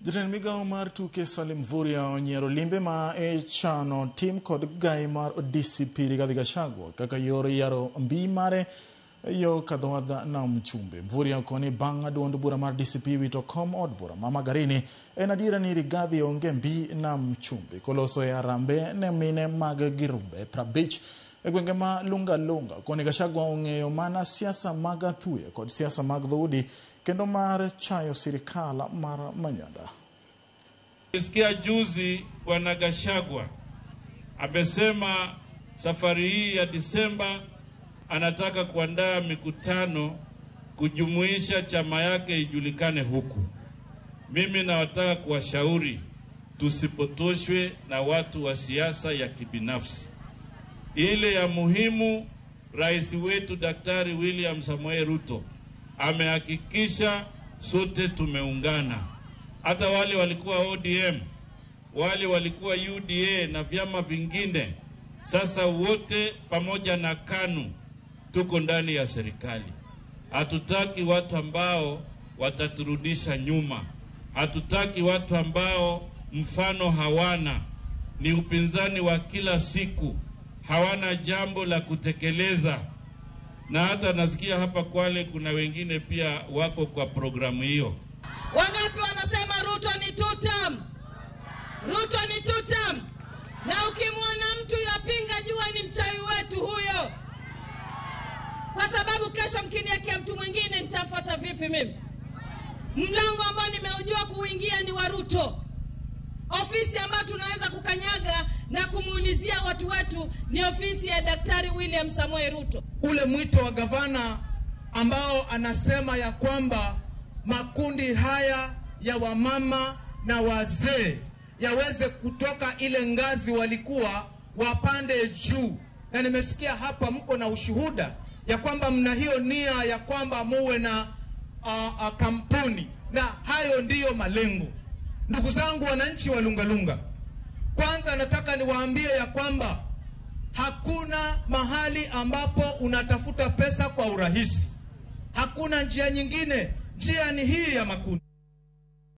Jatend migao mar tuke Salim Mvurya onyiero limbe ma ichano tim kod gai mar DCP Rigathi Gachagua kaka yor yaro mbi mare yo kadhowadh nam chumbi. Mvurya okoni bang' duond bura mar DCP wito kom od bura ma Magarini, en adiera ni Rigathi onge mbi nam chumbi koloso e arambe ne mine mag girube 50 e gwenge ma Lunga Lunga. Koni Gachagua ong'eyo mana siasa mag athuye kod siasa mag dhoudi kendo mar chayo sirikal mar Manyanda. Nisikia juzi Bwana Gachagua amesema safari hii ya Disemba anataka kuandaa mikutano kujumuisha chama yake ijulikane huku. Mimi nawataka kuwashauri tusipotoshwe na watu wa siasa ya kibinafsi. Ile ya muhimu, rais wetu Daktari William Samoei Ruto amehakikisha sote tumeungana. Hata wale walikuwa ODM, wale walikuwa UDA na vyama vingine, sasa wote pamoja na KANU tuko ndani ya serikali. Hatutaki watu ambao wataturudisha nyuma. Hatutaki watu ambao mfano hawana, ni upinzani wa kila siku, hawana jambo la kutekeleza. Na hata nasikia hapa Kwale kuna wengine pia wako kwa programu hiyo. Wangapi wanasema Ruto ni two term? Ruto ni two term. Na ukimwona mtu yapinga, jua ni mchawi wetu huyo. Kwa sababu kesho mkiniwekea mtu mwingine nitamfuata vipi mimi? Mlango ambao nimeujua kuingia ni wa Ruto. Ofisi ambayo tunaweza kukanyaga na kumuulizia watu wetu ni ofisi ya Daktari William Samoei Ruto. Ule mwito wa gavana ambao anasema ya kwamba makundi haya ya wamama na wazee yaweze kutoka ile ngazi walikuwa wapande juu. Na nimesikia hapa mko na ushuhuda ya kwamba mna hiyo nia ya kwamba muwe na kampuni, na hayo ndiyo malengo. Ndugu zangu wananchi wa Lungalunga, kwanza nataka niwaambie ya kwamba hakuna mahali ambapo unatafuta pesa kwa urahisi. Hakuna njia nyingine, njia ni hii ya makundi.